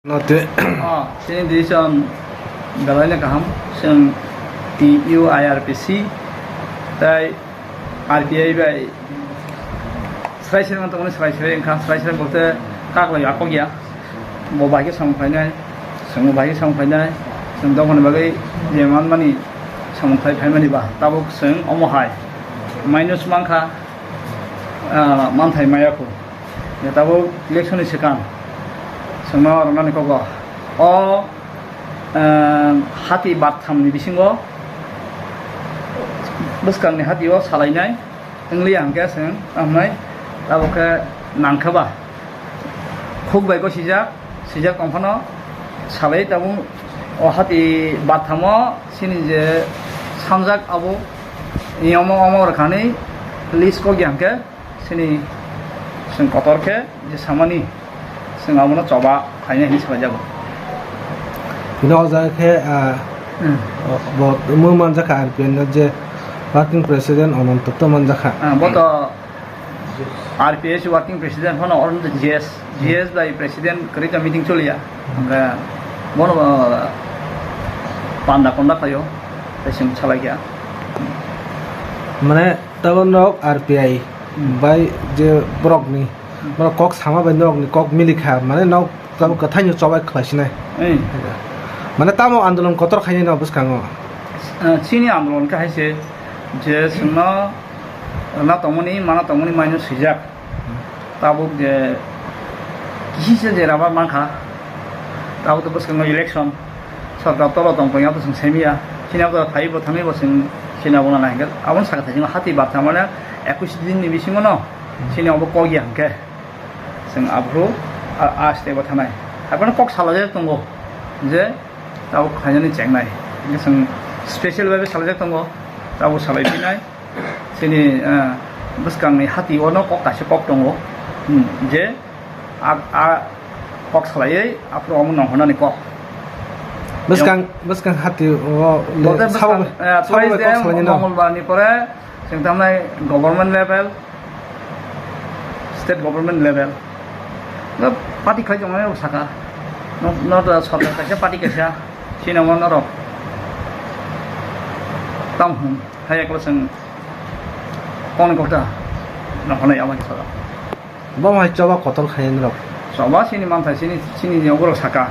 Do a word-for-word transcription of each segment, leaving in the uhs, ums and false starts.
Note. Oh, chini decision belai no kaham. Chwng T U I R P C tai R P I bai srai srai tongmani, srai srai wngkha, srai srai bolte kaklai akok ya. Bo bai khe samung khlainai, chwng bo bai khe samung khlainai, chwng dophani bagwi je manmani samung khlai phaimani ba, tabuk chwng omo hai minus mankha, ah, manthai maya khu. Ya tabuk election ni swkang chwngno rwnani kogo. O, ah, hati bartham ni bisingo bwskang ni hati o salainai. Wngli ang khe chwng tamnai abo khe nangkha ba. Khuk bai go sijak, sijak tong phano salai tabuk o hati bathamo chini je sanjak abo yomo omo rwkhanwi list kok yang khe chini chwng kotor khe je samani. Chwng abono choba khainai hinwi salaijago. Bini o jaga khe, ah, Hmm. bo, bo mung manjakha R P I ni je working president Ananto to manjakha. Ah, bo to R P S working president phano oro G S, G S bai president kwrwi ta meeting choliya. Hwnkhe bono, ah, panda konda khlaio, tei chwng salaikha. Mane tabuk nok R P I Hmm. bai je borokni Borok kok sama bai norokni kok milikha, mane nok tabuk kwthaino chobai khlaisinai. Eh. Mane tamo andolon kotor khainai no bwskango. Ah, chini andolon khe hai se je chwngno rwna tongmani, mana tongmani maino swijak. Tabuk je kisisa je rubber mankha, tabuk to bwskango election, sorkar tolo tong tongya bwswng semiya, chini abo thai bo thangwi bo chwng chini abo nana hwnkhe, aboni saka thai chwng hati barta mane ekush din ni bisingo no chini abo kok ya hwnkhe. Chwng aphuru a-, a step o thanai. Haiphano kok salajak tongo je tabuk khainani chengnai. Hingke chwng special bai salajak tongo, tabuk salai phinai. Chini, ah, bwskangni hati ono kok kaisa kok tongo, hmm, je a, a kok salaiwi aphuru omo nongkhornani kok. Bwskang, bwskang hati o le Bote sabo bwskang, bai, eh, sabo bai kok president salainai no. Mongolbar ni pore Chwng tamnai government level, state government level. No party khai tongnai rok saka. No, no da sarkar kaisa party kaisa. Sino mo norok. Tam hwn. Hai eklo chwng kong kota. No hwnai ama kisa. Bo hai choba kotor khai norok. Choba sini manthai sini, sini ni borok saka.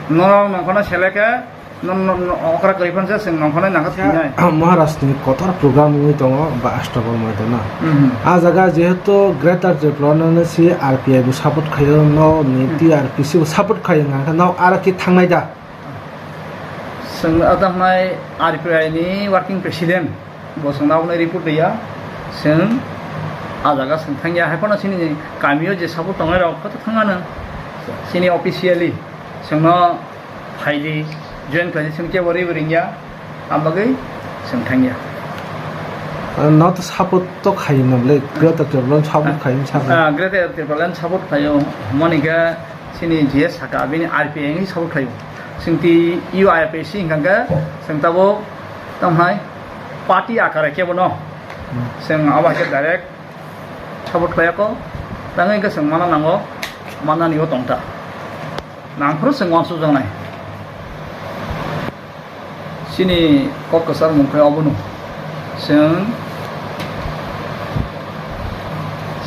Norok nongkhorno seleke. Nong, nong, nong, okra kwrwi phano se chwng nongkhornai nangkha thwinai. Maharashtra ni kotor program wngwi tongo ba Ashtabal Moidano. Mhm. A jaga jehetu Greater Tripura no si R P I bo support khaio, no ni Hmm. T R P C bo support khaio, nangkha no aro khe thangnai da? Chwng o thangnai R P I ni working president bo chwngno aboni report riya. Chwng a jaga chwng thangya, hai phano chini kamio je support tongnai rok khe thangano chini officially chwngno phaidi, join khlaidi, chwng kebo ribo ringya, abagwi chwng thangya. Ah, no to support to khayo no bole, Greater Tipraland support khayo sa. Ah, Greater Tipraland support khayo, moni khe chini G S saka, bini R P I ni support khayo. Chwng T U I R P C hingkha khe, chwng tabuk tamo hai party akare kebo no. Hmm. Chwng abo hai khe direct support khlaiya kho, tangwi khe chwng mana nango, mannani o tongta. Nangphuru chwng uansukjaknai. Chini kok kwchar mung khe obono. Chwng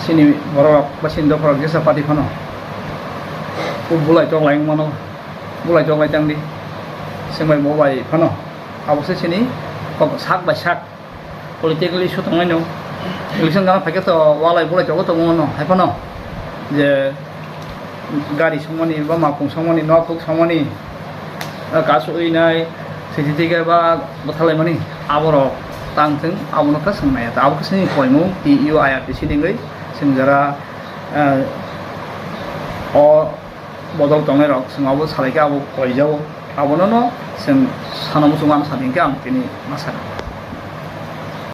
chini borok ba chini dopha rok jesa party phano. O bulai tok lai wngmano, bulai tok lai tangdi. Chwng bai bo bai phano. Abo se chini kok sak bai sak. Political issue tongnai no. Election gana phaikhe to walai bulai togo tongo no, hai phano je gari songmani, ba makung songmani, nok thuk songmani, ah, kasu uinai, siti tike ba bwthalaimani, aborok tang thung, abono khe swngnai. Abo khe chini koimung T U I R T C ni wngwi chwng jora, ah, o bodol tongnai rok chwng abo salai khe abo koijao, abono no chwng sana muchung ano sadi hwnkhe ang tini ma sakha.